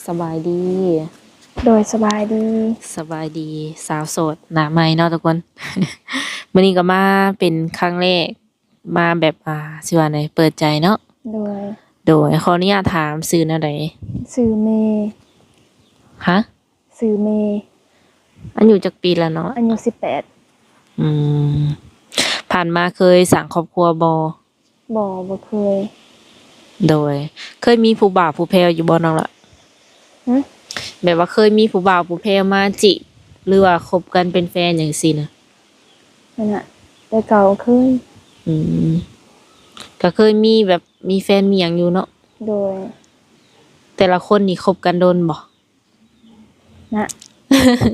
ສະບາຍດີ. ໂດຍ ສະບາຍດີ. ສະບາຍດີ ສາວໂສດໜ້າໃໝ່ເນາະທຸກຄົນ. ມື້ນີ້ກໍມາເປັນຄັ້ງແລກ ມາແບບ ອ່າ ຊິວ່າໃດ ເປີດໃຈເນາະ. ໂດຍ. ໂດຍ ຂໍອະນຸຍາດຖາມ ຊື່ແນວໃດ? ຊື່ເມ. ຮະ? ຊື່ເມ. ອາຍຸຈັກປີແລ້ວເນາະ? ອາຍຸສິບແປດ. ອືມ ຜ່ານມາເຄີຍສ້າງຄອບຄົວບໍ່? ບໍ່ ບໍ່ເຄີຍ. ໂດຍ ເຄີຍມີຜູ້ບ່າວຜູ້ແພ້ວຢູ່ບໍ່ນ້ອງລະ? ຫຶ? ແບບວ່າເຄີຍມີຜູ້ບ່າວຜູ້ແພ້ວມາຈີບ ຫຼືວ່າຄົບກັນເປັນແຟນຫຍັງຊີ້ນະ? ນັ້ນນະ ແຕ່ເກົ່າເຄີຍ. ອືມ ກໍເຄີຍມີແບບມີແຟນມີຫຍັງຢູ່ເນາະ? ໂດຍ. ແຕ່ລະຄົນນີ້ຄົບກັນດົນບໍ່? ນະ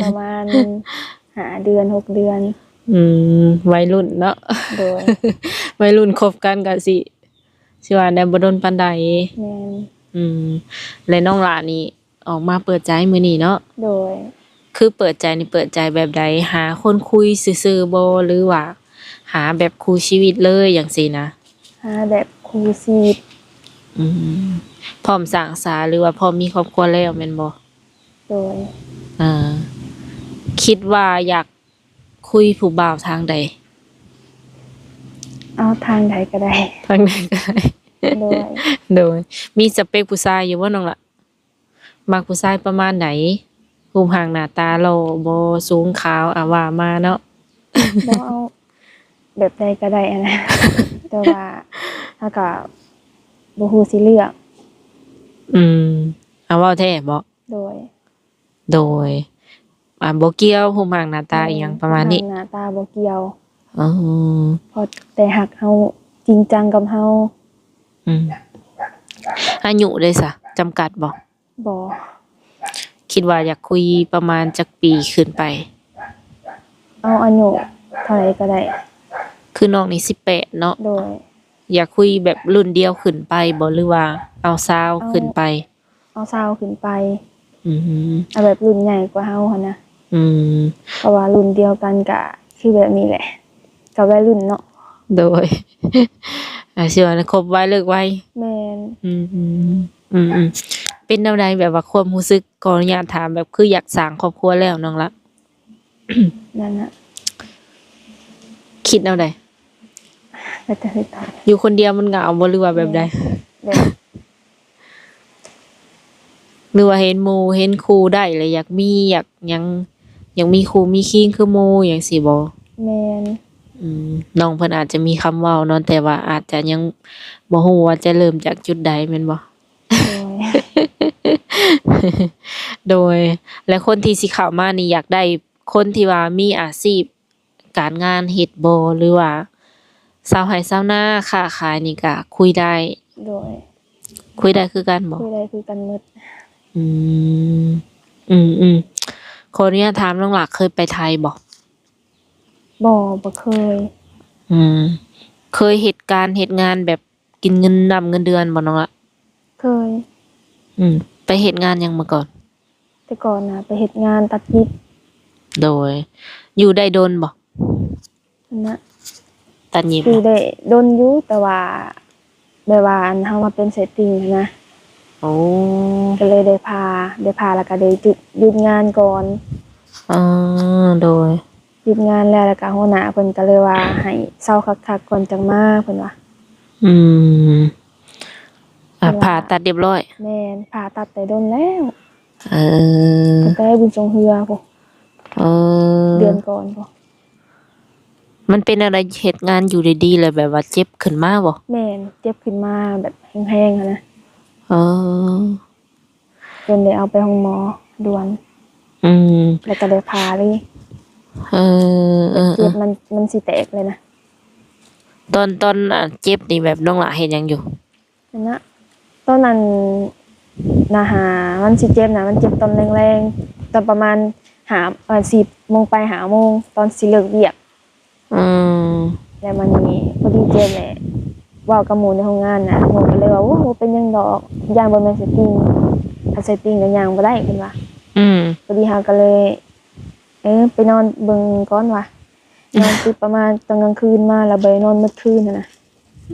ປະມານຫ້າເດືອນ ຫົກເດືອນ. ອືມ ໄວລຸ້ນເນາະ. ໂດຍ. ໄວລຸ້ນຄົບກັນກໍຊິ ຊິວ່າແນວບໍ່ດົນປານໃດ. ແມ່ນ. ອືມ ແລະ ນ້ອງຫຼ້ານີ້ອອກມາເປີດໃຈມື້ນີ້ເນາະ? ໂດຍ. ຄືເປີດໃຈນີ້ ເປີດໃຈແບບໃດ? ຫາຄົນຄຸຍຊື່ໆບໍ່ ຫຼືວ່າຫາແບບຄູ່ຊີວິດເລີຍຫຍັງຊີ້ນະ? ຫາແບບຄູ່ຊີວິດ. ອືມ ພ້ອມສ້າງສາ ຫຼືວ່າພ້ອມມີຄອບຄົວແລ້ວແມ່ນບໍ່? ໂດຍ. ເອີ ຄິດວ່າຢາກຄຸຍຜູ້ບ່າວທາງໃດ? ເອົາທາງໃດກໍໄດ້. ທາງໃດກໍໄດ້. ໂດຍ. ໂດຍ. ມີສະເປັກຜູ້ຊາຍຢູ່ບໍ່ນ້ອງລະ? ມັກຜູ້ຊາຍປະມານໃດ? ຮູບຮ່າງໜ້າຕາຫຼໍ່ບໍ່? ສູງຂາວ? ອາ ວ່າມາເນາະ. ບໍ່ ເອົາແບບໃດກໍໄດ້ຫັ້ນນະ ແຕ່ວ່າເຮົາກໍບໍ່ຮູ້ຊິເລືອກ. ອືມ ເອົາ ເວົ້າແທ້ບໍ? ໂດຍ. ໂດຍ. ອ່າ ບໍ່ກ່ຽວຮູບຮ່າງໜ້າຕາອີ່ຫຍັງປະມານນີ້? ແມ່ນ. ຮູບຮ່າງໜ້າຕາບໍ່ກ່ຽວ. ອໍ ພໍແຕ່ຮັກເຮົາ ຈິງຈັງກັບເຮົາ. ອືມ ອາຍຸເດຊະ ຈຳກັດບໍ່? ບໍ່. ຄິດວ່າຢາກຄຸຍປະມານຈັກປີຂຶ້ນໄປ? ເອົາອາຍຸເທົ່າໃດກໍໄດ້. ຄືນ້ອງນີ້ສິບແປດເນາະ. ໂດຍ. ຢາກຄຸຍແບບລຸ້ນດຽວຂຶ້ນໄປບໍ່ ຫຼືວ່າເອົາຊາວຂຶ້ນໄປ? ເອົາຊາວຂຶ້ນໄປ. ອືມ ເອົາແບບລຸ້ນໃຫຍ່ກວ່າເຮົາຫັ້ນນະ. ອືມ ເພາະວ່າລຸ້ນດຽວກັນກະຄືແບບນີ້ແຫຼະ ກະໄວລຸ້ນເນາະ. ໂດຍ. ອາ ຊິວ່າຄົບໄວເລີກໄວ. ແມ່ນ. ອືມ ອືມ ອືມ ເປັນແນວໃດ ແບບວ່າຄວາມຮູ້ສຶກ? ຂໍອະນຸຍາດຖາມ ແບບຄືຢາກສ້າງຄອບຄົວແລ້ວນ້ອງລະ? ນັ້ນນະ. ຄິດແນວໃດ? ແລ້ວແຕ່ເຮັດໄປ. ຢູ່ຄົນດຽວມັນເຫງົາບໍ່ ຫຼືວ່າແບບໃດ? ແມ່ນ ແບບ ຫຼືວ່າເຫັນໝູ່ເຫັນຄູ່ໄດ້ແລ້ວຢາກມີ ຢາກຫຍັງ ຢາກມີຄູ່ມີຄີງຄືໝູ່ຫຍັງຊີ້ບໍ່? ແມ່ນ. ອືມ ນ້ອງເພິ່ນອາດຈະມີຄຳເວົ້າເນາະ ແຕ່ວ່າອາດຈະຍັງບໍ່ຮູ້ວ່າຈະເລີ່ມຈາກຈຸດໃດແມ່ນບໍ່? ໂດຍ. ໂດຍ. ແລະ ຄົນທີ່ຊິເຂົ້າມານີ້ ຢາກໄດ້ຄົນທີ່ວ່າມີອາຊີບ ການງານເຮັດບໍ່ ຫຼືວ່າຊາວໄຮ່ຊາວນາຄ້າຂາຍນີ້ກະຄຸຍໄດ້? ໂດຍ. ຄຸຍໄດ້ຄືກັນບໍ່? ຄຸຍໄດ້ຄືກັນໝົດ. ອືມ ອືມໆ ຂໍອະນຸຍາດຖາມ ນ້ອງຫຼ້າເຄີຍໄປໄທບໍ່? ບໍ່ ບໍ່ເຄີຍ. ອືມ ເຄີຍເຮັດການເຮັດງານແບບ ກິນເງິນນຳເງິນເດືອນບໍ່ນ້ອງລະ? ເຄີຍ. ອືມ ໄປເຮັດງານຫຍັງມາກ່ອນ? ແຕ່ກ່ອນນະໄປເຮັດງານຕັດຫຍິບ. ໂດຍ. ຢູ່ໄດ້ດົນບໍ່? ຫັ້ນນະ ຕັດຫຍິບ ຢູ່ໄດ້ດົນຢູ່ ແຕ່ວ່າ ແບບວ່າ ອັນ ເຮົາມາເປັນໄຊຕິ່ງຫັ້ນນະ. ໂອ້ ກໍເລີຍໄດ້ຜ່າ ໄດ້ຜ່າແລ້ວກໍໄດ້ຢຸດ ຢຸດງານກ່ອນ. ອໍ ໂດຍ. ຢຸດງານແລ້ວ ແລ້ວກະຫົວໜ້າເພິ່ນກະເລີຍວ່າໃຫ້ເຊົາຄັກໆກ່ອນຈັ່ງມາ ເພິ່ນວ່າ. ອືມ ອ່າ ເພິ່ນວ່າ ຜ່າຕັດຮຽບຮ້ອຍ? ແມ່ນ ຜ່າຕັດແຕ່ດົນແລ້ວ. ເອີ ຕັ້ງແຕ່ບຸນຊ່ວງເຮືອພຸ້ນ. ເອີ ເດືອນກ່ອນພຸ້ນ. ມັນເປັນແນວໃດ ເຮັດງານຢູ່ດີໆ ແລ້ວແບບວ່າເຈັບຂຶ້ນມາບໍ່? ແມ່ນ ເຈັບຂຶ້ນມາແບບແຮງໆ ຫັ້ນນະ. ເອີ ຈົນໄດ້ເອົາໄປໂຮງໝໍດ່ວນ. ອືມ ແລ້ວກໍໄດ້ຜ່າເລີຍ. ເອີ ເອີ ເຈັບ ເອີ ມັນ ມັນຊິແຕກເລີຍນະ. ຕອນ ຕອນ ອ່າ ເຈັບນີ້ແບບນ້ອງຫຼ້າເຮັດຫຍັງຢູ່? ນັ້ນນະ ຕອນນັ້ນນະຫາ ມັນຊິເຈັບນະ ມັນເຈັບຕອນແລງໆ ຕອນປະມານຫ້າ ເອີ ສີ່ໂມງໄປຫ້າໂມງ ຕອນຊິເລີກວຽກ. ອືມ ແລ້ວບາດນີ້ພໍດີເຈັບແຫຼະ ເວົ້າກັບໝູ່ໃນໂຮງງານນະ ໝູ່ກໍເລີຍວ່າ ໂອ້ ບໍ່ເປັນຫຍັງດອກ ຢ້ານບໍ່ແມ່ນໄຊຕິ່ງ ຄັນໄຊຕິ່ງກໍຍ່າງບໍ່ໄດ້ ເພິ່ນວ່າ. ອືມ ພໍດີເຮົາກໍເລີຍ ເອີ ໄປນອນເບິ່ງກ່ອນວ່າ ນອນຕິດປະມານຕອນກາງຄືນມາ ແລ້ວບໍ່ໄດ້ນອນໝົດຄືນຫັ້ນນະ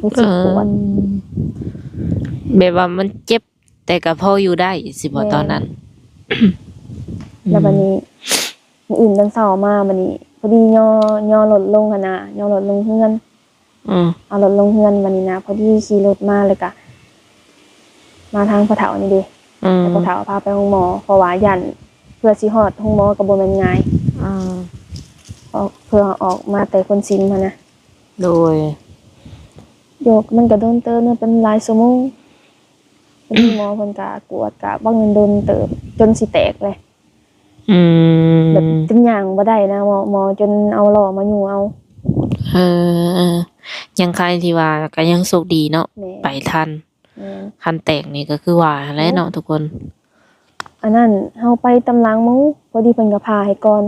ຮູ້ສຶກປວດ. ເອີ ແບບວ່າມັນເຈັບ ແຕ່ກໍພໍຢູ່ໄດ້ຊິບໍ່ ແມ່ນ ຕອນນັ້ນ? ແລ້ວບັດນີ້ ອືມ ມື້ອື່ນຕອນເຊົ້າມາ ບັດນີ້ພໍດີຍໍ ຍໍລົດລົງຫັ້ນນະ ຍໍລົດລົງເຮືອນ ອືມ ເອົາລົດລົງເຮືອນ ບັດນີ້ນະ ພໍດີຂີ່ລົດມາ ແລ້ວກະມາທາງພໍ່ເຖົ້ານີ້ເດ້ ອືມ ແລ້ວພໍ່ເຖົ້າພາໄປໂຮງໝໍ ເພາະວ່າຢ້ານເພື່ອຊິຮອດໂຮງໝໍກໍບໍ່ແມ່ນງ່າຍ ອືມ ອອກ ເພື່ອອອກມາແຕ່ໂພນຊິມຫັ້ນນະ ໂດຍ ໂຍກ ມັນກໍດົນເຕີບເນາະ ເປັນຫຼາຍຊົ່ວໂມງ ເປັນໂຮງໝໍເພິ່ນກະກວດກະບັກໜຶ່ງ ດົນເຕີບ ຈົນຊິແຕກເລີຍ ອືມ ແບບຈົນຍ່າງບໍ່ໄດ້ນະ ໝໍ ໝໍຈົນເອົາລໍ້ມາຍູ້ເອົາ ເອີ ຍັງໄຄທີ່ວ່າກໍຍັງໂຊກດີເນາະ ແມ່ນ ໄປທັນ ແມ່ນ ຄັນແຕກນີ້ກໍຄືວ່າຫັ້ນແຫຼະເນາະ ໂອ້ ທຸກຄົນ ອັນນັ້ນເຮົາໄປຕາມຫຼັງໝູ່ ພໍດີເພິ່ນກໍຜ່າໃຫ້ກ່ອນ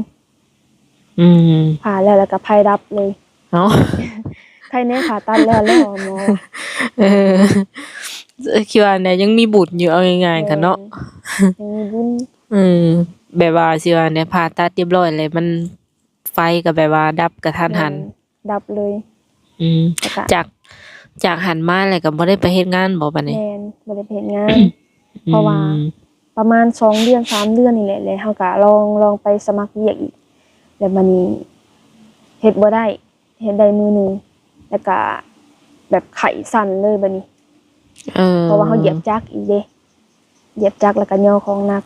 ອືມ ຜ່າແລ້ວ ແລ້ວກໍໄຟດັບເລີຍ ເອົ້າ ໄຄແນ່ຜ່າຕັດແລ້ວ ແລ້ວໝໍ ເອີ ຄິດວ່າແນວ ຍັງມີບຸນຢູ່ ເອົາງ່າຍໆ ແມ່ນ ກັນເນາະ ຍັງມີບຸນ ເອີ ແບບວ່າຊິວ່າແນວ ຜ່າຕັດຮຽບຮ້ອຍແລ້ວ ມັນ ໄຟກໍແບບວ່າດັບກະທັນຫັນ ແມ່ນ ດັບເລີຍ ອືມ ແລ້ວກະ ຈາກ ຈາກຫັ້ນມາແລ້ວກໍບໍ່ໄດ້ໄປເຮັດງານບໍ່ບັດນີ້? ແມ່ນ ບໍ່ໄດ້ໄປເຮັດງານ ອືມ ເພາະວ່າປະມານສອງເດືອນ ສາມເດືອນນີ້ແຫຼະ ແລ້ວເຮົາກໍລອງ ລອງໄປສະໝັກວຽກອີກ ແລ້ວບັດນີ້ເຮັດບໍ່ໄດ້ ເຮັດໄດ້ມື້ໜຶ່ງ ແລ້ວກະແບບໄຂ້ສັ່ນເລີຍບັດນີ້ ເອີ ເພາະວ່າເຮົາຢຽບຈັກອີກເດ້ ຢຽບຈັກແລ້ວກະຍໍຂອງໜັກ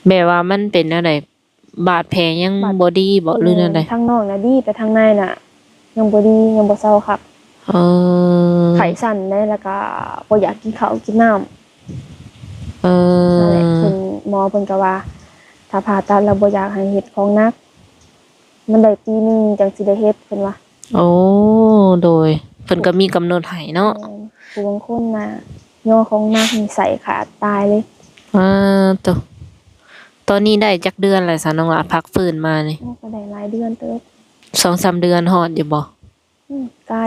ແບບວ່າມັນເປັນແນວໃດ? ບາດແຜຍັງ ບາດ ບໍ່ດີບໍ່ ຫຼືແນວໃດ? ທາງນອກນະດີ ແຕ່ທາງໃນນະຍັງບໍ່ດີ ຍັງບໍ່ເຊົາຄັກ ເອີ ໄຂ້ສັ່ນເດ້ ແລ້ວກະບໍ່ຢາກກິນເຂົ້າກິນນ້ຳ ເອີ ນັ້ນແຫຼະ ເພິ່ນ ໝໍເພິ່ນກໍວ່າ ຖ້າຜ່າຕັດແລ້ວບໍ່ຢາກໃຫ້ເຮັດຂອງໜັກ ມັນໄດ້ປີໜຶ່ງຈັ່ງຊິໄດ້ເຮັດ ເພິ່ນວ່າ ໂອ້ ໂດຍ ເພິ່ນກໍມີກຳນົດໃຫ້ເນາະ ແມ່ນ ຜູ້ບາງຄົນນະ ຍໍຂອງໜັກນີ້ໄສ້ຂາດຕາຍເລີຍ ອາ ໂຕ ຕອນນີ້ໄດ້ຈັກເດືອນແລ້ວຊະ ນ້ອງຫຼ້າ ພັກຟື້ນມານີ້? ໂອ້ ກໍໄດ້ຫຼາຍເດືອນເຕີບ ສອງສາມເດືອນຮອດຢູ່ບໍ່? ອືມ ໃກ້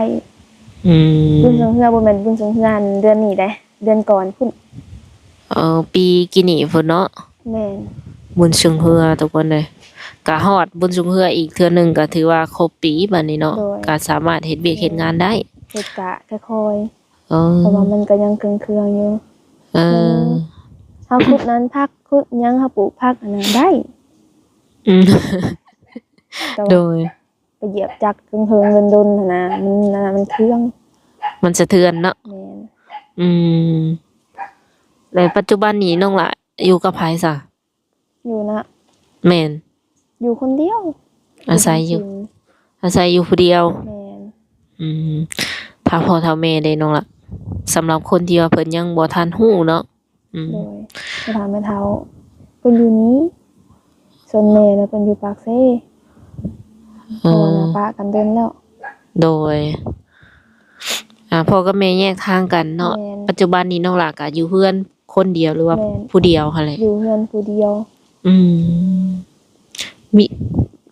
ອືມ ບຸນຊ່ວງເຮືອ ບໍ່ແມ່ນບຸນຊ່ວງເຮືອ ອັນເດືອນນີ້ເດ້ ເດືອນກ່ອນພຸ້ນ ເອີ ປີກີ້ນີ້ພຸ້ນເນາະ ແມ່ນ ບຸນຊ່ວງເຮືອທຸກຄົນເອີຍ ກະຮອດບຸນຊ່ວງເຮືອອີກເທື່ອໜຶ່ງ ກະຖືວ່າຄົບປີບັດນີ້ເນາະ ໂດຍ ກະສາມາດເຮັດວຽກເຮັດງານໄດ້ ເຮັດກະຄ່ອຍໆ ເອີ ເພາະວ່າມັນກໍຍັງເຄື່ອງໆຢູ່ ເອີ ມັນ ເຮົາຂຸດນັ້ນຜັກ ຂຸດຫຍັງ ເຮົາປູກຜັກຫັ້ນນະ ໄດ້ ອືມ ແຕ່ວ່າ ໂດຍ ໄປຢຽບຈັກເຫິງໆ ດົນໆ ຫັ້ນນະ ມັນ ອັນນັ້ນມັນເຄືອງ ມັນສະເທືອນເນາະ ແມ່ນ ອືມ ແລ້ວປັດຈຸບັນນີ້ນ້ອງຫຼ້າຢູ່ກັບໃຜຊະ? ຢູ່ນະ ແມ່ນ ຢູ່ຄົນດຽວ ອາໄສຢູ່ ຢູ່ ອາໄສຢູ່ຜູ້ດຽວ ແມ່ນ ອືມ ຖ້າພໍ່ຖ້າແມ່ເດ້ນ້ອງຫຼ້າ ສຳລັບຄົນທີ່ວ່າເພິ່ນຍັງບໍ່ທັນຮູ້ເນາະ ອືມ ໂດຍ ພໍ່ເຖົ້າແມ່ເຖົ້າເພິ່ນຢູ່ນີ້ ສ່ວນແມ່ນະເພິ່ນຢູ່ປາກເຊ ເອີ ເພາະວ່ານະປະກັນດົນແລ້ວ ໂດຍ ອ່າ ພໍ່ກັບແມ່ແຍກທາງກັນເນາະ ແມ່ນ ປັດຈຸບັນນີ້ນ້ອງຫຼ້າກໍຢູ່ເຮືອນຄົນດຽວ ຫຼືວ່າ ແມ່ນ ຜູ້ດຽວຫັ້ນແຫຼະ ຢູ່ເຮືອນຜູ້ດຽວ ອືມ ມີ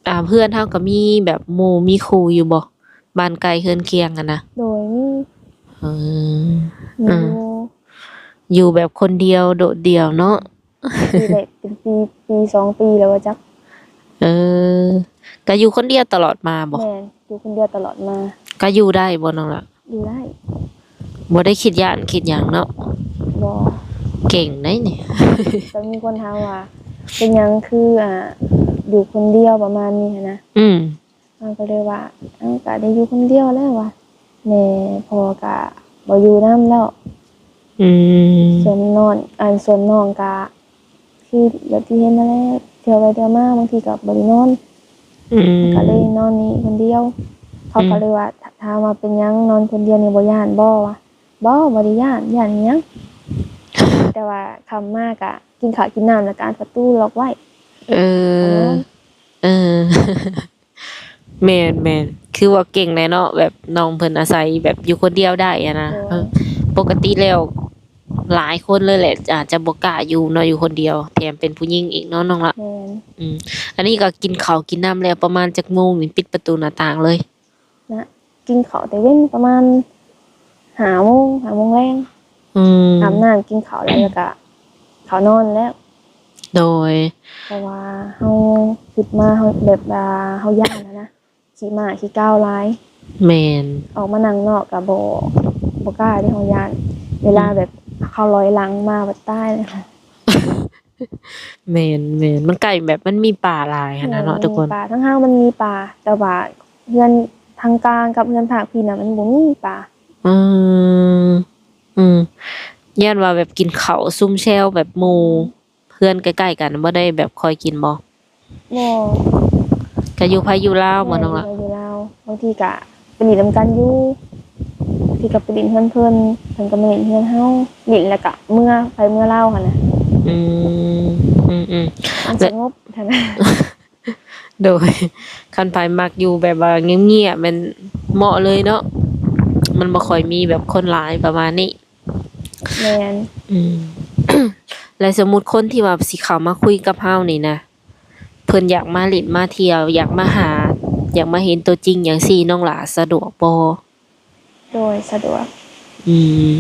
ອ່າ ເຮືອນເຮົາກໍມີແບບໝູ່ມີຄູ່ຢູ່ບໍ່? ບ້ານໃກ້ເຮືອນຄຽງຫັ້ນນະ? ໂດຍ ມີ ເອີ ມີ ອ່າ ຢູ່ ຢູ່ແບບຄົນດຽວໂດດດ່ຽວເນາະ ຢູ່ໄດ້ເປັນປີ ປີສອງປີແລ້ວວ່າຈັກ ເອີ ກະຢູ່ຄົນດຽວຕະຫຼອດມາບໍ່? ແມ່ນ ຢູ່ຄົນດຽວຕະຫຼອດມາ ກະຢູ່ໄດ້ບໍ່ນ້ອງລະ? ຢູ່ໄດ້ ບໍ່ໄດ້ຄິດຢ້ານຄິດຫຍັງເນາະ? ບໍ່ ເກັ່ງໄດ໋ນີ້ ກໍມີຄົນຖາມວ່າ ເປັນຫຍັງຄື ອ່າ ຢູ່ຄົນດຽວ ປະມານນີ້ຫັ້ນນະ ອືມ ເຮົາກໍເລີຍວ່າ ເອົາ ກະໄດ້ຢູ່ຄົນດຽວແລ້ວວ່າ ແມ່ພໍ່ກະບໍ່ຢູ່ນຳແລ້ວ ອືມ ສ່ວນນ້ອງ ອັນ ສ່ວນນ້ອງກະ ຄືແບບທີ່ເຫັນນັ້ນແຫຼະ ເທື່ອໄປເທື່ອມາ ບາງທີກໍບໍ່ໄດ້ນອນ ອືມ ກໍເລີຍນອນນີ້ຄົນດຽວ ເຂົາ ອືມ ກໍເລີຍວ່າ ຖ- ຖາມວ່າເປັນຫຍັງນອນຄົນດຽວນີ້ ບໍ່ຢ້ານບໍ່ ວ່າ ບໍ່ ບໍ່ໄດ້ຢ້ານ ຢ້ານອີຫຍັງ ແຕ່ວ່າຄ່ຳມາກະກິນເຂົ້າກິນນ້ຳ ແລ້ວກະອັດປະຕູລັອກໄວ້ ເອີ ເອີ ເອີ ແມ່ນໆ ຄືວ່າເກັ່ງແຫຼະເນາະ ແບບນ້ອງເພິ່ນອາໄສແບບຢູ່ຄົນດຽວໄດ້ຫັ້ນນະ ໂດຍ ເອີ ປົກກະຕິແລ້ວຫຼາຍຄົນເລີຍແຫຼະ ອາດຈະບໍ່ກ້າຢູ່ເນາະ ຢູ່ຄົນດຽວ ແຖມເປັນຜູ້ຍິງອີກເນາະນ້ອງລະ ແມ່ນ ອືມ ອັນນີ້ກໍກິນເຂົ້າກິນນ້ຳແລ້ວ ປະມານຈັກໂມງນີ້ ປິດປະຕູໜ້າຕ່າງເລີຍ? ນະ ກິນເຂົ້າແຕ່ເວັນປະມານຫ້າໂມງ ຫ້າໂມງແລງ ອືມ ອາບນ້ຳກິນເຂົ້າແລ້ວ ແລ້ວກະເຂົ້ານອນແລ້ວ ໂດຍ ເພາະວ່າເຮົາຄິດມາ ເຮົາແບບວ່າເຮົາຢ້ານຫັ້ນນະ ຂີ້ໝ້າຂີ້ກາວຫຼາຍ ແມ່ນ ອອກມານັ່ງນອກກະບໍ່ ບໍ່ກ້າເດ້ ເຮົາຢ້ານ ເວລາ ອືມ ແບບ ເຂົາລອຍຫຼັງມາບັດຕາຍເລີຍ. ແມ່ນໆ ມັນໃກ້ ແບບມັນມີປ່າຫຼາຍຫັ້ນນະເນາະ ແມ່ນ ທຸກຄົນ. ມີປ່າ ທາງເຮົາມັນມີປ່າ ແຕ່ວ່າເຮືອນທາງກາງກັບເຮືອນພາກພີ້ນະ ມັນບໍ່ມີປ່າ. ອືມ ອືມ ຢ້ານວ່າແບບກິນເຂົ້າຊຸມແຊວແບບໝູ່ ເຮືອນໃກ້ໆກັນ ບໍ່ໄດ້ແບບຄ່ອຍກິນບໍ່? ບໍ່. ກະຢູ່ໃຜຢູ່ລາວບໍ່ນ້ອງລະ? ແມ່ນ ຢູ່ໃຜຢູ່ລາວ. ບາງທີກະໄປຫຼິ້ນນຳກັນຢູ່ ບາງທີກະໄປຫຼິ້ນເຮືອນເພິ່ນ ເພິ່ນກະມາຫຼິ້ນເຮືອນເຮົາ ຫຼິ້ນແລ້ວກະເມືອ ໃຜເມືອລາວຫັ້ນນະ. ອືມ ອືມໆ ມັນສະຫງົບຫັ້ນນະ. ໂດຍ ຄັນໃຜມັກຢູ່ແບບວ່າງຽບໆ ແມ່ນເໝາະເລີຍເນາະ ມັນບໍ່ຄ່ອຍມີແບບຄົນຫຼາຍປະມານນີ້. ແມ່ນ. ອືມ ແລະ ສົມມຸດຄົນທີ່ວ່າຊິເຂົ້າມາຄຸຍກັບເຮົານີ້ນະ ເພິ່ນຢາກມາຫຼິ້ນມາທ່ຽວ ຢາກມາຫາ ຢາກມາເຫັນຕົວຈິງຫຍັງຊີ້ ນ້ອງຫຼ້າສະດວກບໍ່? ໂດຍ ສະດວກ. ອືມ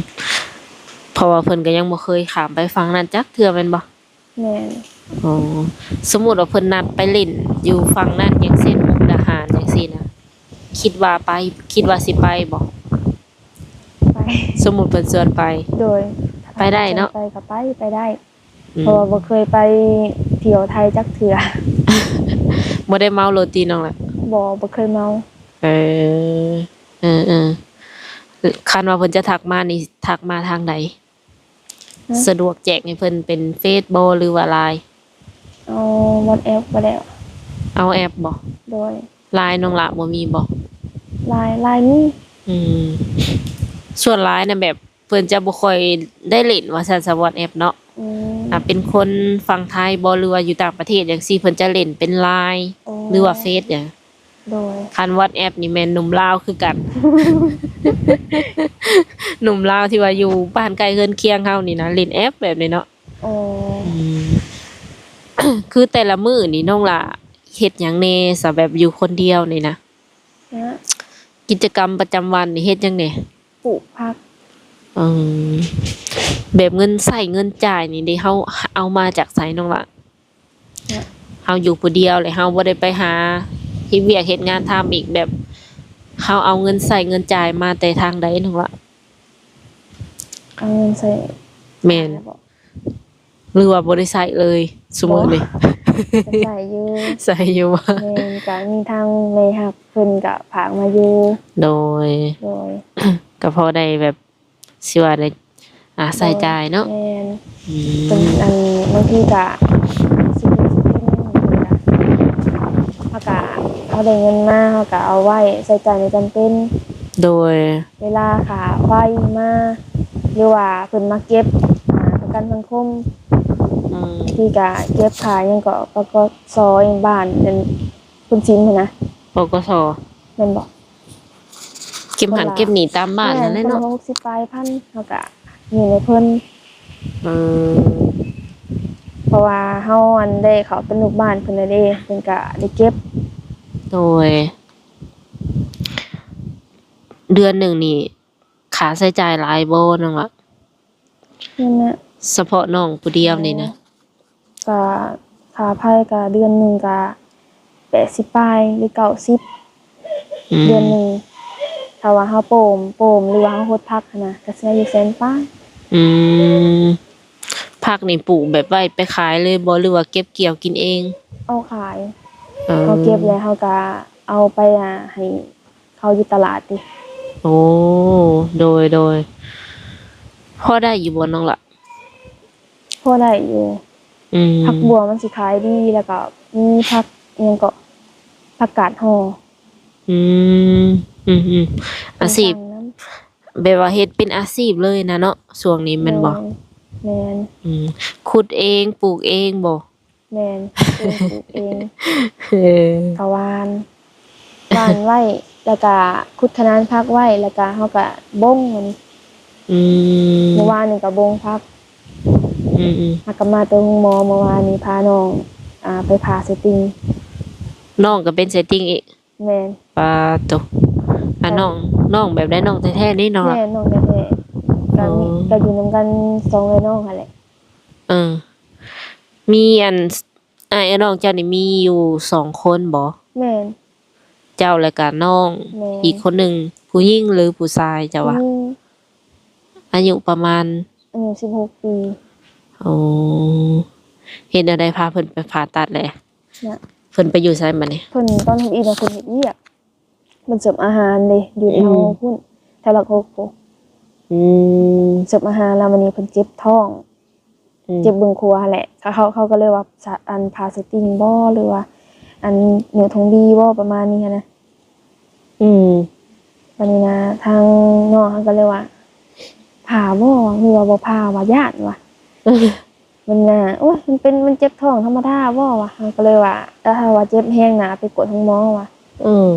ເພາະວ່າເພິ່ນກະຍັງບໍ່ເຄີຍຂ້າມໄປຝັ່ງນັ້ນຈັກເທື່ອແມ່ນບໍ່? ແມ່ນ. ອໍ ສົມມຸດວ່າເພິ່ນນັດໄປຫຼິ້ນຢູ່ຝັ່ງນັ້ນ ຢ່າງເຊັ່ນ ມຸກດາຫານ ຈັ່ງຊີ້ນະ ຄິດວ່າໄປ ຄິດວ່າຊິໄປບໍ່? ໄປ. ສົມມຸດເພິ່ນຊວນໄປ? ໂດຍ. ໄປໄດ້ເນາະ? ໄປກະໄປ ໄປໄດ້. ອືມ ເພາະວ່າບໍ່ເຄີຍໄປທ່ຽວໄທຈັກເທື່ອ. ບໍ່ໄດ້ເມົາໂລຕີນ້ອງລະ? ບໍ່ ບໍ່ເຄີຍເມົາ. ເອີ ເອີໆ ຄັນວ່າເພິ່ນຈະທັກມານີ້ ທັກມາທາງໃດ? ຮະ? ສະດວກແຈ້ງໃຫ້ເພິ່ນເປັນເຟສບໍ່ ຫຼືວ່າລາຍ? ເອົາວັອດແອັບກໍໄດ້. ເອົາແອັບບໍ່? ໂດຍ. ລາຍນ້ອງຫຼ້າບໍ່ມີບໍ່? ລາຍ ລາຍມີ. ອືມ ສ່ວນຫຼາຍນະ ແບບເພິ່ນຈະບໍ່ຄ່ອຍໄດ້ຫຼິ້ນວ່າຊັ້ນຊະ ວັອດແອັບເນາະ. ອືມ ອ່າ ເປັນຄົນຝັ່ງໄທບໍ່ ຫຼືວ່າຢູ່ຕ່າງປະເທດຈັ່ງຊີ້ ເພິ່ນຈະຫຼິ້ນເປັນລາຍ ອໍ ຫຼືວ່າເຟສຫຍັງ. ໂດຍ. ຄັນວັອດແອັບນີ້ແມ່ນໜຸ່ມລາວຄືກັນ ໜຸ່ມລາວທີ່ວ່າຢູ່ບ້ານໃກ້ເຮືອນຄຽງເຮົານີ້ນະ ຫຼິ້ນແອັບແບບນີ້ເນາະ. ອໍ ອືມ ຄືແຕ່ລະມື້ນີ້ນ້ອງຫຼ້າເຮັດຫຍັງແດ່ຊະ ແບບຢູ່ຄົນດຽວນີ້ນະ? ນະ ກິດຈະກຳປະຈຳວັນນີ້ເຮັດຫຍັງແດ່? ປູກຜັກ. ອືມ ແບບເງິນໃຊ້ເງິນຈ່າຍນີ້ເດ ເຮົາເອົາມາຈາກໃສນ້ອງຫຼ້າ? ນະ ເຮົາຢູ່ຜູ້ດຽວ ແລະ ເຮົາບໍ່ໄດ້ໄປຫາເຮັດວຽກເຮັດງານທຳອີກ ແບບເຮົາເອົາເງິນໃຊ້ເງິນຈ່າຍມາແຕ່ທາງໃດນ້ອງຫຼ້າ? ເອົາເງິນໃຊ້ ແມ່ນ ແມ່ນບໍ່? ຫຼືວ່າບໍ່ໄດ້ໃຊ້ເລີຍຊຸມື້ນີ້? ບໍ່ ກະໃຊ້ຢູ່. ໃຊ້ຢູ່. ແມ່ນ ກະມີທາງແມ່ຮັກເພິ່ນກະຝາກມາຢູ່. ໂດຍ ໂດຍ. ກະພໍໄດ້ແບບ ຊິວ່າໄດ້ ອ່າ ໃຊ້ຈ່າຍເນາະ. ແມ່ນ. ອືມ ເປັນອັນ ບາງທີກະຊິເປັນ ຊິເປັນ ເຮົາກະ ເຮົາໄດ້ເງິນມາ ເຮົາກະເອົາໄວ້ໃຊ້ຈ່າຍໃນຈຳເປັນ. ໂດຍ. ເວລາຄ່າໄຟມາ ຫຼືວ່າເພິ່ນມາເກັບ ອ່າ ປະກັນສັງຄົມ. ອືມ ບາງທີກະເກັບຄ່າຫຍັງເກາະ ປກສ ຫຍັງບ້ານ ເປັນ ຄຸນຊິນຫັ້ນນະ ປກສ ແມ່ນບໍ່? ເກັບຫັ້ນເກັບນີ້ຕາມບ້ານຫັ້ນແຫຼະເນາະ. ແມ່ນ ຄົນລະຫົກສິບປາຍພັນ ເຮົາກະຍື່ນໃຫ້ເພິ່ນ. ເອີ ເພາະວ່າເຮົາ ອັນ ໄດ້ເຂົ້າເປັນລູກບ້ານເພິ່ນແລ້ວເດ້ ເພິ່ນກະໄດ້ເກັບ. ໂດຍ. ເດືອນໜຶ່ງນີ້ ຄ່າໃຊ້ຈ່າຍຫຼາຍບໍ່ນ້ອງລະ? ນັ້ນນະ ສະເພາະນ້ອງຜູ້ດຽວນີ້ນະ. ອໍ ກະຄ່າໄຟກະເດືອນໜຶ່ງກະແປດສິບປາຍ ຫຼື ເກົ້າສິບ ອືມ ເດືອນໜຶ່ງ. ຖ້າວ່າເຮົາໂປ້ມ ໂປ້ມ ຫຼືວ່າເຮົາຫົດຜັກຫັ້ນນະ ກະເສຍຢູ່ແສນປາຍ. ອືມ ຜັກນີ້ປູກແບບໄວ້ໄປຂາຍເລີຍບໍ່ ຫຼືວ່າເກັບກ່ຽວກິນເອງ? ເອົາຂາຍ. ເອີ ເຮົາເກັບແລ້ວເຮົາກະເອົາໄປ ອ່າ ໃຫ້ ເຂົາຢູ່ຕະຫຼາດຕິ. ໂອ້ ໂດຍ ໂດຍ. ພໍໄດ້ຢູ່ບໍ່ນ້ອງລະ? ພໍໄດ້ຢູ່. ອືມ ຜັກບົ່ວມັນຊິຂາຍດີ ແລ້ວກໍມີຜັກອີ່ຫຍັງເກາະ ຜັກກາດຫໍ່. ອືມ ອືມໆ ອາຊີບ ແບບວ່າເຮັດເປັນອາຊີບເລີຍນະເນາະ ຊ່ວງນີ້ແມ່ນບໍ່? ໂດຍ ແມ່ນ. ອືມ ຂຸດເອງ ປູກເອງບໍ່? ແມ່ນ ເປັນປູກເອງ. ເອີ ກະຫວ່ານ ຫວ່ານໄວ້ ແລ້ວກະຂຸດຂະໜານຜັກໄວ້ ແລ້ວກະເຮົາກະບົງມັນ. ອືມ ມື້ວານນີ້ກະບົງຜັກ. ອືມໆ ຫາກະມາແຕ່ໂຮງໝໍ ມື້ວານນີ້ພານ້ອງ ອ່າ ໄປຜ່າໄສ້ຕິ່ງ. ນ້ອງກະເປັນໄສ້ຕິ່ງອີກ? ແມ່ນ. ປາໂຕ ອັນ ນ້ອງ ນ້ອງແບບໃດ? ນ້ອງແທ້ໆນີ້ນ້ອງ? ແມ່ນ ນ້ອງແທ້ໆ. ກະມີ ອໍ ກະຢູ່ນຳກັນສອງເອື້ອຍນ້ອງຫັ້ນແຫຼະ. ເອີ ມີອັນ ອ້າຍນ້ອງເຈົ້ານີ້ມີຢູ່ສອງຄົນບໍ່? ແມ່ນ. ເຈົ້າ ແລ້ວກະນ້ອງ ແມ່ນ ອີກຄົນໜຶ່ງ ຜູ້ຍິງ ຫຼື ຜູ້ຊາຍເຈົ້າວ່າ? ຜູ້ຍິງ. ອາຍຸປະມານ? ອາຍຸສິບຫົກປີ. ອໍ ເຮັດແນວໃດພາເພິ່ນໄປຜ່າຕັດແຫຼະ? ນະ ເພິ່ນໄປຢູ່ໃສບັດນີ້? ເພິ່ນ ຕອນທຳອິດນະ ເພິ່ນເຮັດວຽກ ເພິ່ນເສີບອາຫານເດ້ ຢູ່ແຖວ ອືມ ພຸ້ນ ແຖວຫຼັກຫົກພຸ້ນ. ອືມ ເສີບອາຫານແລ້ວ ບັດນີ້ເພິ່ນເຈັບທ້ອງ ອືມ ເຈັບເບື້ອງຂວາຫັ້ນແຫຼະ ເຂົາ ເຂົາ ເຂົາກໍເລີຍວ່າ ສະ ອັນ ຜ່າສະຕິງບໍ ຫຼືວ່າ ອັນ ນິ້ວໂທງດີບໍ ປະມານນີ້ຫັ້ນນະ. ອືມ ບັດນີ້ນະ ທາງນ້ອງເຮົາກໍເລີຍວ່າ ຜ່າບໍ ຫຼືວ່າບໍ່ຜ່າວະ ຢ້ານວະ. ມັນນະ ໂອ້ຍ ມັນເປັນ ມັນເຈັບທ້ອງທຳມະດາບໍວະ. ເຮົາກໍເລີຍວ່າ ຖ້າວ່າເຈັບແຮງນະ ເອົາໄປກວດໂຮງໝໍວະ. ເອີ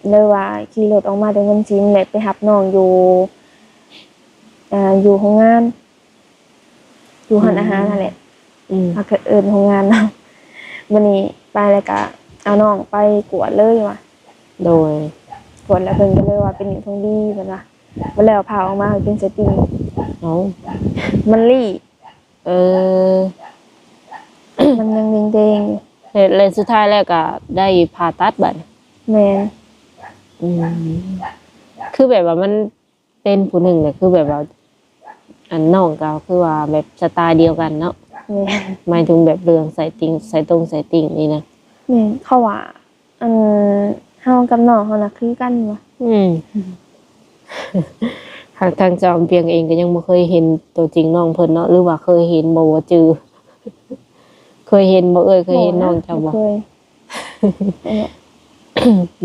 ເລີຍວ່າຂີ່ລົດອອກມາແຕ່ເຮືອນສິນ ແລະ ໄປຮັບນ້ອງຢູ່ ອ່າ ຢູ່ໂຮງງານ ຢູ່ຮ້ານອາຫານຫັ້ນແຫຼະ. ອືມ ເຮົາກໍເອີ້ນໂຮງງານເນາະ. ບັດນີ້ໄປແລ້ວກໍເອົານ້ອງໄປກວດເລີຍວ່າ. ໂດຍ ກວດແລ້ວເພິ່ນກໍເລີຍວ່າເປັນນິ້ວໂທງດີ ເພິ່ນວ່າ. ບັດແລ້ວຜ່າອອກມາເປັນສະຕິງ. ເອົ້າ ມັນລີ້. ເອີ ມັນຍັງແດງໆຢູ່. ແລ້ວ ແລ້ວສຸດທ້າຍແລ້ວກໍໄດ້ຜ່າຕັດບັດ? ແມ່ນ. ອືມ ຄືແບບວ່າມັນ ເປັນຜູ້ໜຶ່ງແຫຼະ ຄືແບບວ່າ ອັນ ນ້ອງກໍຄືວ່າແບບສະໄຕລ໌ດຽວກັນເນາະ. ແມ່ນ. ໝາຍເຖິງແບບເລື່ອງສາຍຕິ່ງ ສາຍຕົງສາຍຕິ່ງນີ້ນະ. ແມ່ນ ເຂົາວ່າ ອັນ ເຮົາກັບນ້ອງເຮົານະຄືກັນວ່າ. ອືມ ທາງ ທາງສາວອຳພຽງເອງກໍຍັງບໍ່ເຄີຍເຫັນຕົວຈິງນ້ອງເພິ່ນເນາະ ຫຼືວ່າເຄີຍເຫັນບໍ່ ບໍ່ຈື່? ເຄີຍເຫັນບໍ່ເອື້ອຍ? ເຄີຍເຫັນນ້ອງເຈົ້າບໍ່? ບໍ່ນະ ບໍ່ເຄີຍ.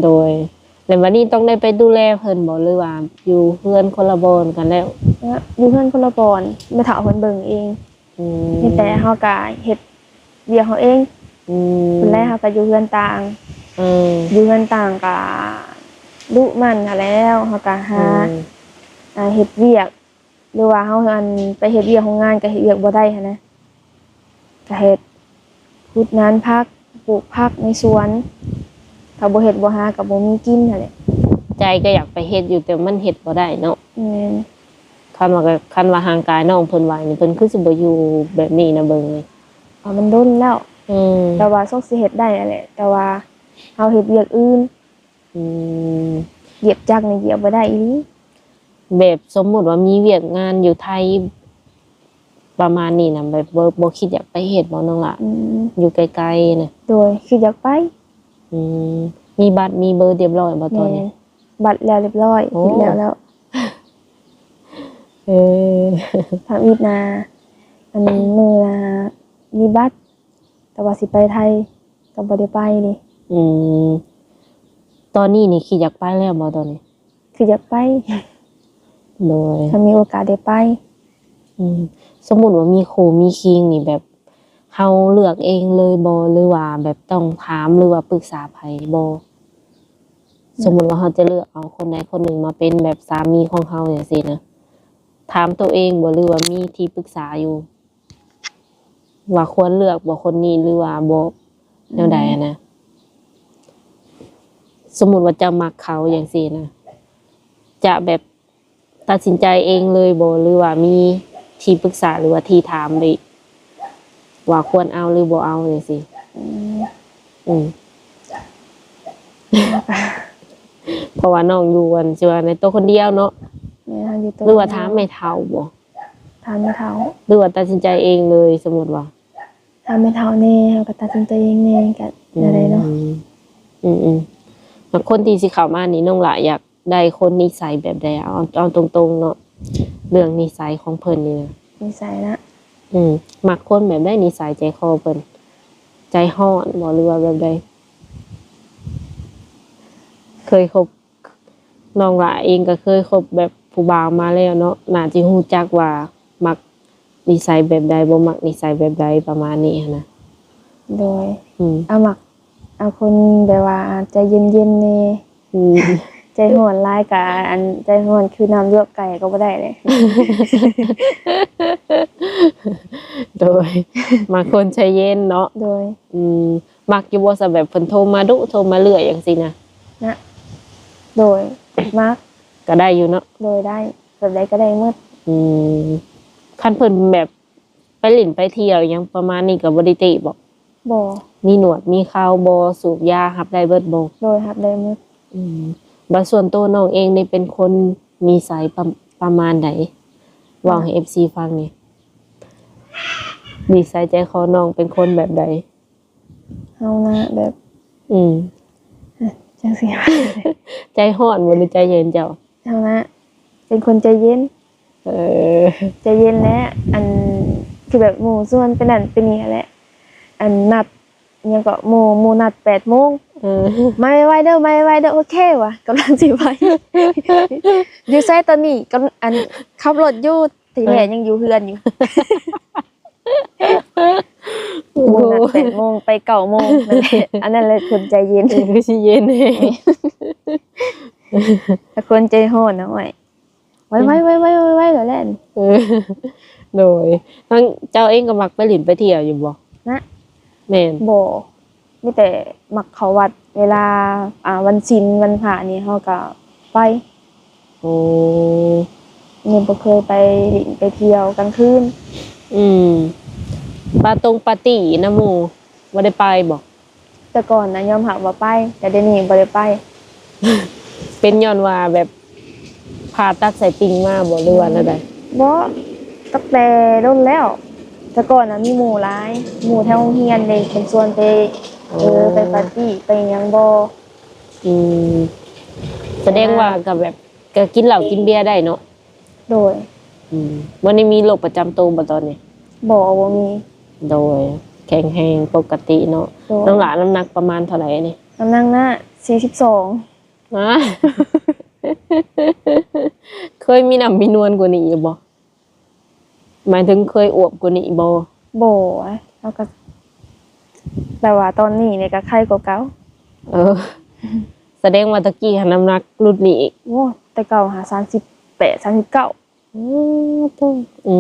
ໂດຍ ແລ້ວບັດນີ້ຕ້ອງໄດ້ໄປດູແລເພິ່ນບໍ່ ຫຼືວ່າຢູ່ເຮືອນຄົນລະບ່ອນກັນແລ້ວ? ເອີ ຢູ່ເຮືອນຄົນລະບ່ອນ ແມ່ເຖົ້າເພິ່ນເບິ່ງເອງ. ອືມ ມີແຕ່ເຮົາກະເຮັດວຽກເຮົາເອງ. ອືມ ເພິ່ນແລະເຮົາກະຢູ່ເຮືອນຕ່າງ. ເອີ ຢູ່ເຮືອນຕ່າງກະດຸໝັ່ນຫັ້ນແລ້ວ ເຮົາກະຫາ ອືມ ອ່າ ເຮັດວຽກ ຫຼືວ່າເຮົາ ອັນ ໄປເຮັດວຽກໂຮງງານກໍເຮັດວຽກບໍ່ໄດ້ຫັ້ນນະ ກໍເຮັດ ຂຸດນານຜັກ ປູກຜັກໃນສວນ ຖ້າບໍ່ເຮັດບໍ່ຫາກໍບໍ່ມີກິນຫັ້ນແຫຼະ. ໃຈກໍຢາກໄປເຮັດຢູ່ ແຕ່ມັນເຮັດບໍ່ໄດ້ເນາະ. ແມ່ນ. ຄັນວ່າ ຄັນວ່າຮ່າງກາຍນ້ອງເພິ່ນໄຫວນີ້ ເພິ່ນຄືຊິບໍ່ຢູ່ແບບນີ້ນະ ເບິ່ງນີ້. ເອີ ມັນດົນແລ້ວ. ອືມ ແຕ່ວ່າສົກຊິເຮັດໄດ້ຫັ້ນແຫຼະ ແຕ່ວ່າເຮົາເຮັດວຽກອື່ນ. ອືມ ຢຽບຈັກນີ້ຢຽບບໍ່ໄດ້ອີ່ຫຼີ. ແບບສົມມຸດວ່າມີວຽກງານຢູ່ໄທປະມານນີ້ນະ ແບບບໍ່ ບໍ່ຄິດຢາກໄປເຮັດບໍ່ນ້ອງຫຼ້າ? ອືມ ຢູ່ໄກໆນະ. ໂດຍ ຄິດຢາກໄປ. ອືມ ມີບັດມີເບີຮຽບຮ້ອຍບໍ່ຕອນນີ້? ແມ່ນ ບັດແລ້ວຮຽບຮ້ອຍ. ໂອ້ ເຮັດແລ້ວແລ້ວ. ເອີ ທຳອິດນະ ອັນ ມື້ນະມີບັດ ແຕ່ວ່າຊິໄປໄທກໍບໍ່ໄດ້ໄປເດ້. ອືມ ຕອນນີ້ນີ້ຄິດຢາກໄປແລ້ວບໍ່ຕອນນີ້? ຄືຢາກໄປ. ໂດຍ ຖ້າມີໂອກາດໄດ້ໄປ. ອືມ ສົມມຸດວ່າມີຄູ່ມີຄີງນີ້ ແບບເຮົາເລືອກເອງເລີຍບໍ່ ຫຼືວ່າແບບຕ້ອງຖາມ ຫຼືວ່າປຶກສາໃຜບໍ່? ອືມ ສົມມຸດວ່າເຮົາຈະເລືອກເອົາຄົນໃດຄົນໜຶ່ງມາເປັນແບບສາມີຂອງເຮົາຈັ່ງຊີ້ນະ ຖາມໂຕເອງບໍ່ ຫຼືວ່າມີທີ່ປຶກສາຢູ່? ວ່າຄວນເລືອກບໍ່ຄົນນີ້ ຫຼືວ່າບໍ່ ອືມ ແນວໃດຫັ້ນນະ? ສົມມຸດວ່າເຈົ້າມັກເຂົາຈັ່ງຊີ້ນະ ຈະແບບຕັດສິນໃຈເອງເລີຍບໍ່ ຫຼືວ່າມີທີ່ປຶກສາ ຫຼືວ່າທີ່ຖາມໄດ້ ວ່າຄວນເອົາ ຫຼືບໍ່ເອົາຈັ່ງຊີ້? ອືມ ອືມ ເພາະວ່ານ້ອງຢູ່ ອັນ ຊິວ່າໃນໂຕຄົນດຽວເນາະ. ແມ່ນ ເຮົາຢູ່ໂຕ ຫຼືວ່າຖາມແມ່ເຖົ້າບໍ່? ຖາມແມ່ເຖົ້າ. ຫຼືວ່າຕັດສິນໃຈເອງເລີຍ ສົມມຸດວ່າ ຖາມແມ່ເຖົ້າແດ່ ເຮົາກໍຕັດສິນໃຈເອງແດ່ ກໍ ອືມ ແນວໃດເນາະ. ອືມໆ ແລ້ວຄົນທີ່ຊິເຂົ້າມານີ້ ນ້ອງຫຼ້າຢາກໄດ້ຄົນນິໄສແບບໃດ? ເອົາ ເອົາຕົງໆເນາະ ເລື່ອງນິໄສຂອງເພິ່ນນີ້ນະ. ນິໄສນະ? ອືມ ມັກຄົນແບບໃດ? ນິໄສໃຈຄໍເພິ່ນ ໃຈຮ້ອນບໍ່ ຫຼືວ່າແບບໃດ? ເຄີຍຄົບ ນ້ອງຫຼ້າເອງກໍເຄີຍຄົບແບບຜູ້ບ່າວມາແລ້ວເນາະ ໜ້າຈະຮູ້ຈັກວ່າມັກນິໄສແບບໃດ ບໍ່ມັກນິໄສແບບໃດ ປະມານນີ້ຫັ້ນນະ. ໂດຍ ອືມ ເອົາ ມັກເອົາຄົນແບບວ່າໃຈເຢັນໆແດ່. ອືມ ໃຈຮ້ອນຫຼາຍກະ ອັນ ໃຈຮ້ອນຄືນ້ຳລວກໄກ່ກໍບໍ່ໄດ້ເດ້. ໂດຍ ມັກຄົນໃຈເຢັນເນາະ. ໂດຍ ອືມ ມັກຢູ່ບໍ່ຊະ ແບບເພິ່ນໂທມາດຸ ໂທມາເລື້ອຍຈັ່ງຊີ້ນະ? ນະ ໂດຍ ມັກ ກໍໄດ້ຢູ່ເນາະ. ໂດຍ ໄດ້ ແບບໃດກໍໄດ້ໝົດ. ອືມ ຄັນເພິ່ນແບບໄປຫຼິ້ນໄປທ່ຽວຫຍັງປະມານນີ້ ກໍບໍ່ໄດ້ຕິບໍ? ບໍ່. ມີໜວດມີເຂົາບໍ່? ສູບຢາ ຮັບໄດ້ເບິດບໍ່? ໂດຍ ຮັບໄດ້ໝົດ. ອືມ ແລ້ວສ່ວນໂຕນ້ອງເອງນີ້ເປັນຄົນນິໄສປະ ປະມານໃດ? ເວົ້າໃຫ້ ອືມ ເອັຟຊີຟັງແດ່. ນິໄສໃຈຄໍນ້ອງເປັນຄົນແບບໃດ? ເຮົານະແບບ ອືມ ຈັ່ງຊີ້ ໃຈຮ້ອນບໍ່ ຫຼືໃຈເຢັນເຈົ້າ? ເຮົານະເປັນຄົນໃຈເຢັນ. ເອີ ໃຈເຢັນແຫຼະ ອັນ ຄືແບບໝູ່ຊວນໄປນັ້ນໄປນີ້ຫັ້ນແຫຼະ ອັນ ນັດ ຫຍັງເກາະ ໝູ່ ໝູ່ນັດແປດໂມງ ເອີ ມາໄວໆເດີ ມາໄວໆເດີ ໂອເຄວ່າ ກຳລັງຊິໄປ ຢູ່ໃສຕອນນີ້? ກຳ ອັນ ຂັບລົດຢູ່ ທີ່ແທ້ຍັງຢູ່ເຮືອນຢູ່ ໂອ້ ໝູ່ນັດແປດໂມງ ໄປເກົ້າໂມງ ນັ້ນແຫຼະ ອັນນັ້ນແຫຼະຄົນໃຈເຢັນ ເອີ ຄືຊິເຢັນແຮງ ແມ່ນ ແຕ່ຄົນໃຈຮ້ອນນະ ໂອ້ຍ ໄວໆ ໄວໆ ໄວໆ ແລ້ວແຫຼະ ເອີ ໂດຍ ທາງເຈົ້າເອງກໍມັກໄປຫຼິ້ນໄປທ່ຽວຢູ່ບໍ່? ນະ ແມ່ນ ບໍ່ ມີແຕ່ມັກເຂົ້າວັດ ເວລາ ອ່າ ວັນສິນ ວັນພະນີ້ເຮົາກໍໄປ. ໂອ້ ຍັງບໍ່ເຄີຍໄປຫຼິ້ນໄປທ່ຽວກາງຄືນ. ອືມ ປາຕົງປາຕີ້ນຳໝູ່ ບໍ່ໄດ້ໄປບໍ່? ແຕ່ກ່ອນນະຍອມຮັບວ່າໄປ ແຕ່ດຽວນີ້ບໍ່ໄດ້ໄປ. ເປັນຍ້ອນວ່າແບບຜ່າຕັດໄສ້ຕິ່ງມາບໍ່ ຫຼືວ່າແນວໃດ? ບໍ່ ຕັ້ງແຕ່ດົນແລ້ວ. ແຕ່ກ່ອນນະມີໝູ່ຫຼາຍ ໝູ່ແຖວໂຮງຮຽນເດ້ ເພິ່ນຊວນໄປ ເອີ ໄປປາຕີ້ໄປຫຍັງບໍ່? ອືມ ສະແດງວ່າກໍແບບ ກໍກິນເຫຼົ້າກິນເບຍໄດ້ເນາະ? ໂດຍ. ອືມ ບໍ່ໄດ້ມີໂລກປະຈຳໂຕບໍ່ຕອນນີ້? ບໍ່ ບໍ່ມີ. ໂດຍ ແຂງແຮງປົກກະຕິເນາະ. ໂດຍ. ນ້ອງຫຼ້ານ້ຳໜັກປະມານເທົ່າໃດນີ້? ນ້ຳໜັກນະ ສີ່ສິບສອງ. ເຄີຍມີນ້ຳມີນວນກວ່ານີ້ຢູ່ບໍ່? ໝາຍເຖິງເຄີຍອວບກວ່ານີ້ບໍ່? ບໍ່ ເຮົາກໍ ແຕ່ວ່າຕອນນີ້ນີ້ກໍໄຄກວ່າເກົ່າ. ເອີ ສະແດງວ່າຕະກີ້ຫັ້ນນ້ຳໜັກຫຼຸດນີ້ອີກ. ໂອ້ ແຕ່ເກົ່າຫາສາມສິບແປດ ສາມສິບເກົ້າ. ໂອ້ ໂຕ ອື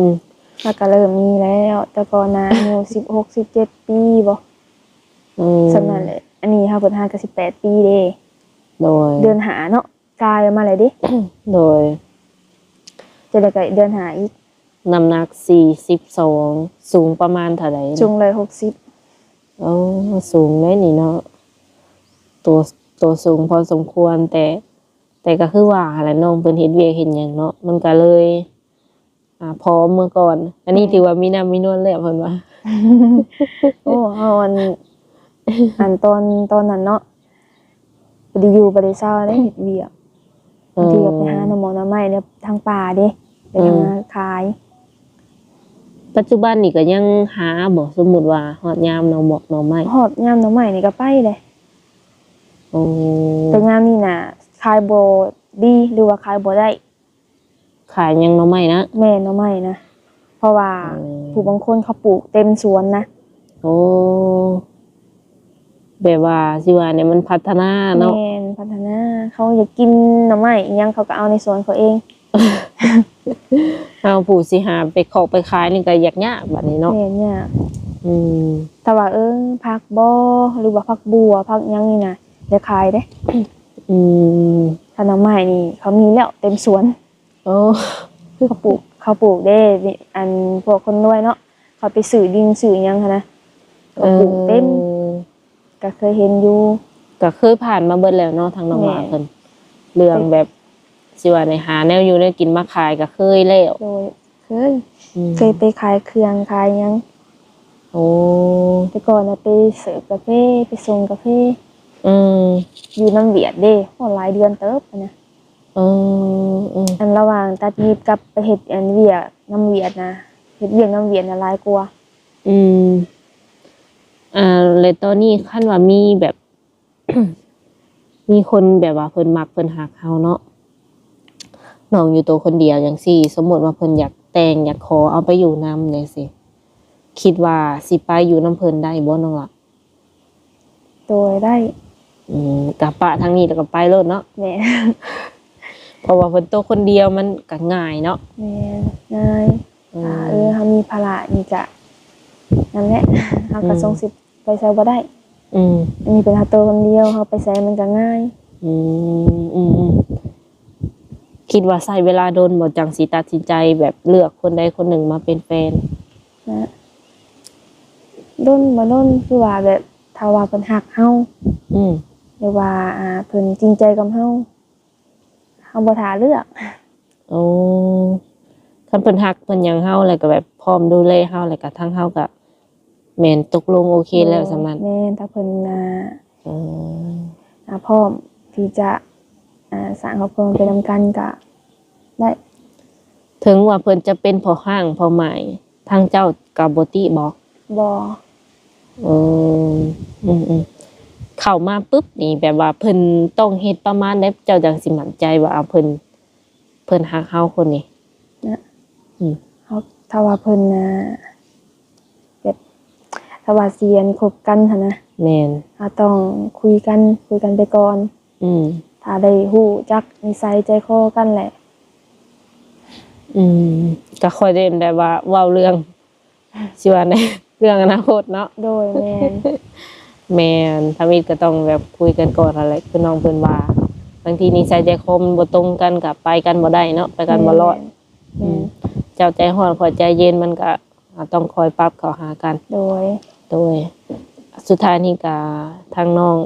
ມໆ ແລ້ວກໍເລີ່ມມີແລ້ວ. ແຕ່ກ່ອນນະ ອາຍຸສິບຫົກ ສິບເຈັດປີບໍ່? ອືມ ສ່ຳນັ້ນແຫຼະ. ອັນນີ້ເຮົາເພິ່ນຫາກໍສິບແປດປີເດ້. ໂດຍ. ເດືອນຫ້າເນາະ ກາຍອອກມາແລ້ວເດ້. ໂດຍ. ຈະໄດ້ກະເດືອນຫ້າອີກ. ນ້ຳໜັກສີ່ສິບສອງ ສູງປະມານເທົ່າໃດ? ສູງຮ້ອຍຫົກສິບ. ໂອ້ ສູງເດ້ນີ້ເນາະ. ໂຕ ໂຕສູງພໍສົມຄວນ ແຕ່ ແຕ່ກໍຄືວ່າຫັ້ນແຫຼະ ນ້ອງເພິ່ນເຮັດວຽກເຮັດຫຍັງເນາະ ມັນກໍເລີຍ ອາ ຜອມເມື່ອກ່ອນ. ອັນນີ້ ແມ່ນ ຖືວ່າມີນ້ຳມີນວນແລ້ວເພິ່ນວ່າ. ໂອ້ ເຮົາ ອັນ ອັນຕອນ ຕອນນັ້ນເນາະ ບໍ່ໄດ້ຢູ່ບໍ່ໄດ້ເຊົາເດ້ ເຮັດວຽກ. ເອີ ບາງທີກໍໄປຫາໜໍ່ໝໍ່ໜໍ່ໄມ້ໃນທາງປ່າເດ້ ໄປ ອືມ ຫາຂາຍ. ປັດຈຸບັນນີ້ກໍຍັງຫາບໍ່? ສົມມຸດວ່າຮອດຍາມໜໍ່ໝໍ່ໜໍ່ໄມ້. ຮອດຍາມໜໍ່ໄມ້ນີ້ກໍໄປເດ້. ໂອ້ ແຕ່ຍາມນີ້ນະ ຂາຍບໍ່ດີ ຫຼືວ່າຂາຍບໍ່ໄດ້. ຂາຍຫຍັງ ໜໍ່ໄມ້ນະ? ແມ່ນ ໜໍ່ໄມ້ນະ ເພາະວ່າ ອືມ ຜູ້ບາງຄົນເຂົາປູກເຕັມສວນນະ. ໂອ້ ແບບວ່າຊິວ່າແນວ ມັນພັດທະນາເນາະ. ແມ່ນ ພັດທະນາ ເຂົາຢາກກິນໜໍ່ໄມ້ອີ່ຫຍັງ ເຂົາກໍເອົາໃນສວນເຂົາເອງ. ເຮົາຜູ້ຊິຫາໄປເຄາະໄປຂາຍນີ້ກໍຍາກຍາກບັດນີ້ເນາະ. ແມ່ນ ຍາກ. ອືມ ຖ້າວ່າ ເອີ ຜັກບໍ ຫຼືວ່າຜັກບົ່ວ ຜັກຫຍັງນີ້ນະ ໄດ້ຂາຍເດ້. ອືມ ຖ້າໜໍ່ໄມ້ນີ້ເຂົາມີແລ້ວເຕັມສວນ. ໂອ້ ເຂົາປູກ ເຂົາປູກເດ້ ອັນ ພວກຄົນລວຍເນາະ ເຂົາໄປຊື້ດິນຊື້ຫຍັງຫັ້ນນະ ເຂົາປູກເຕັມ. ເອີ ກໍເຄີຍເຫັນຢູ່ ກໍເຄີຍຜ່ານມາເບິດແລ້ວເນາະ ທາງນ້ອງຫຼ້າເພິ່ນ. ແມ່ນ ເລື່ອງແບບ ຊິວ່າໄດ້ຫາແນວຢູ່ແນວກິນມາຂາຍກໍເຄີຍແລ້ວ. ໂດຍ ເຄີຍ. ອືມ ເຄີຍໄປຂາຍເຄື່ອງຂາຍຫຍັງ. ໂອ້ ແຕ່ກ່ອນນະໄປເສີບກາເຟ ໄປສົ່ງກາເຟ. ອືມ ຢູ່ນຳຫວຽດເດ້ ໂອ້ ຫຼາຍເດືອນເຕີບຫັ້ນນະ. ເອີ ເອີ ອັນລະຫວ່າງຕັດຫຍິບກັບໄປເຮັດອັນວຽກນຳຫວຽດນະ ເຮັດວຽກນຳຫວຽດນະຫຼາຍກວ່າ. ອືມ ອ່າ ແລະຕອນນີ້ຄັນວ່າມີແບບ ມີຄົນແບບວ່າເພິ່ນມັກເພິ່ນຮັກເຮົາເນາະ ນ້ອງຢູ່ໂຕຄົນດຽວຈັ່ງຊີ້ ສົມມຸດວ່າເພິ່ນຢາກແຕ່ງ ຢາກຂໍເອົາໄປຢູ່ນຳຈັ່ງຊີ້ ຄິດວ່າຊິໄປຢູ່ນຳເພິ່ນໄດ້ບໍ່ ນ້ອງລະ? ໂດຍ ໄດ້. ອືມ ກະປະທາງນີ້ແລ້ວກໍໄປໂລດເນາະ. ແມ່ນ ເພາະວ່າເພິ່ນໂຕຄົນດຽວມັນກໍງ່າຍເນາະ. ແມ່ນ ງ່າຍ. ອືມ ຖ້າ ເອີ ເຮົາມີພາລະນີ້ກະ ນັ້ນແຫຼະ ເຮົາກໍ ອືມ ສົ່ງຊິໄປໃສບໍ່ໄດ້. ອືມ ອັນນີ້ເປັນເຮົາໂຕຄົນດຽວ ເຮົາໄປໃສມັນກໍງ່າຍ. ອືມ ອືມ ອືມ ຄິດວ່າໃຊ້ເວລາດົນບໍ່ ຈັ່ງຊິຕັດສິນໃຈແບບເລືອກຄົນໃດຄົນໜຶ່ງມາເປັນແຟນ? ນະ ດົນບໍ່ດົນ ຄືວ່າແບບ ຖ້າວ່າເພິ່ນຮັກເຮົາ ອືມ ຫຼືວ່າ ອ່າ ເພິ່ນຈິງໃຈກັບເຮົາ ເຮົາບໍ່ຖ້າເລືອກ. ໂອ້ ຄັນເພິ່ນຮັກເພິ່ນຫຍັງເຮົາ ແລ້ວກໍແບບພ້ອມດູແລເຮົາ ແລ້ວກໍທາງເຮົາກໍແມ່ນຕົກລົງໂອເຄແລ້ວສ່ຳນັ້ນ. ແມ່ນ ຖ້າເພິ່ນ ອ່າ ເອີ ອ່າ ພ້ອມທີ່ຈະ ອ່າ ສ້າງຄອບຄົວໄປນຳກັນກໍໄດ້. ເຖິງວ່າເພິ່ນຈະເປັນພໍ່ຮ້າງພໍ່ໝ້າຍ ທາງເຈົ້າກໍບໍ່ຕິບໍ? ບໍ່. ເອີ ອືມໆ ເຂົ້າມາປຶບນີ້ ແບບວ່າເພິ່ນຕ້ອງເຮັດປະມານໃດ ເຈົ້າຈັ່ງຊິໝັ້ນໃຈວ່າ ເອົາ ເພິ່ນ ເພິ່ນຮັກເຮົາຄົນນີ້ນະ? ອືມ ເຮົາ ຖ້າວ່າເພິ່ນ ອ່າ ແບບ ຖ້າວ່າຊິອັນຄົບກັນຫັ້ນນະ. ແມ່ນ ເຮົາຕ້ອງຄຸຍກັນ ຄຸຍກັນໄປກ່ອນ. ອືມ ຖ້າໄດ້ຮູ້ຈັກນິໄສໃຈຄໍກັນແຫຼະ. ອືມ ກໍຄ່ອຍໄດ້ແບບວ່າເວົ້າເລື່ອງ ຊິວ່າແນວ ເລື່ອງອະນາຄົດເນາະ. ໂດຍ ແມ່ນ ແມ່ນ ທຳອິດກໍຕ້ອງແບບຄຸຍກັນກ່ອນຫັ້ນແຫຼະ ຄືນ້ອງເພິ່ນວ່າ ບາງທີນິໄສໃຈຄໍມັນບໍ່ຕົງກັນ ກໍໄປກັນບໍ່ໄດ້ເນາະ ໄປກັນບໍ່ລອດ. ແມ່ນ ອືມ ແມ່ນ ເຈົ້າໃຈຮ້ອນ ຂ້ອຍໃຈເຢັນ ມັນກໍ ອ່າ ຕ້ອງຄອຍປັບເຂົ້າຫາກັນ. ໂດຍ ໂດຍ ສຸດທ້າຍນີ້ກໍ ທາງນ້ອງ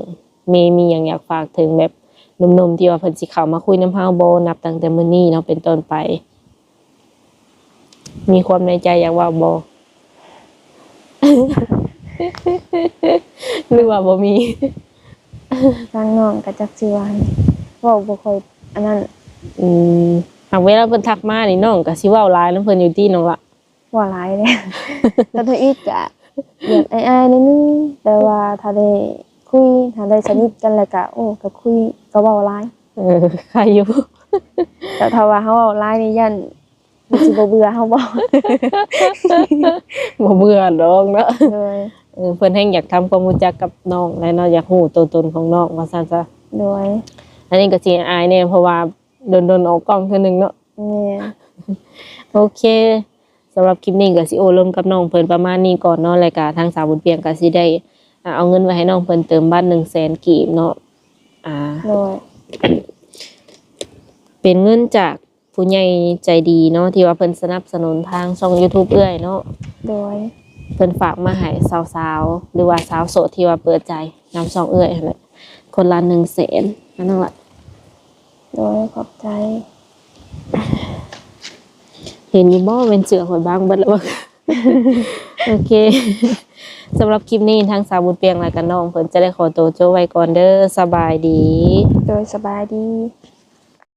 ເມມີຫຍັງຢາກຝາກເຖິງແບບໜຸ່ມໆ ທີ່ວ່າເພິ່ນຊິເຂົ້າມາຄຸຍນຳເຮົາບໍ່ ນັບຕັ້ງແຕ່ມື້ນີ້ເນາະ ເປັນຕົ້ນໄປ? ມີຄວາມໃນໃຈຢາກເວົ້າບໍ່ ຫຼືວ່າບໍ່ມີ? ທາງນ້ອງກໍຈັກຊິວ່າ ເວົ້າບໍ່ຄ່ອຍອັນນັ້ນ. ອືມ ຫາກເວລາເພິ່ນທັກມານີ້ ນ້ອງກໍຊິເວົ້າຫຼາຍນຳເພິ່ນຢູ່ຕິນ້ອງລະ? ເວົ້າຫຼາຍເດ້ ກໍທຳອິດກະແບບອາຍໆ ໜ້ອຍໜຶ່ງ ແຕ່ວ່າຖ້າໄດ້ຄຸຍ ຖ້າໄດ້ສະໜິດກັນແລ້ວກະ ໂອ້ ກໍຄຸຍ ກໍເວົ້າຫຼາຍ. ເອີ ໄຄຢູ່ ແຕ່ຖ້າວ່າເຮົາເວົ້າຫຼາຍນີ້ ຢ້ານເພິ່ນຊິບໍ່ເບື່ອເຮົາບໍ? ບໍ່ເບື່ອດອກເນາະ. ໂດຍ ເອີ ເພິ່ນແຮ່ງຢາກທຳຄວາມຮູ້ຈັກກັບນ້ອງແຫຼະເນາະ ຢາກຮູ້ຕົວຕົນຂອງນ້ອງວ່າຊັ້ນຊະ. ໂດຍ ອັນນີ້ກໍຊິອາຍແດ່ ເພາະວ່າດົນໆ ອອກກ້ອງເທື່ອໜຶ່ງເນາະ. ແມ່ນ ໂອເຄ ສຳລັບຄລິບນີ້ກໍຊິໂອ້ລົມກັບນ້ອງເພິ່ນປະມານນີ້ກ່ອນເນາະ ແລ້ວກະທາງສາວບຸນປຽງກໍຊິໄດ້ ອ່າ ເອົາເງິນໄວ້ໃຫ້ນ້ອງເພິ່ນເຕີມບັດໜຶ່ງແສນກີບເນາະ. ອ່າ ໂດຍ ເປັນເງິນຈາກຜູ້ໃຫຍ່ໃຈດີເນາະ ທີ່ວ່າເພິ່ນສະໜັບສະໜູນທາງຊ່ອງຢູທູບເອື້ອຍເນາະ. ໂດຍ ເພິ່ນຝາກມາໃຫ້ສາວໆ ຫຼືວ່າສາວໂສດທີ່ວ່າເປີດໃຈນຳຊ່ອງເອື້ອຍຫັ້ນແຫຼະ ຄົນລະໜຶ່ງແສນ ອັນນັ້ນລະ. ໂດຍ ຂອບໃຈ. ເຫັນຢູ່ບໍ່ ແມ່ນເສື້ອຂ້ອຍບາງເບິດແລ້ວບໍ່? ໂອເຄ ສຳລັບຄລິບນີ້ ທາງສາວບຸນປຽງ ແລະກະນ້ອງເພິ່ນຈະໄດ້ຂໍໂຕຈົບໄວ້ກ່ອນເດີ. ສະບາຍດີ. ໂດຍ ສະບາຍດີ.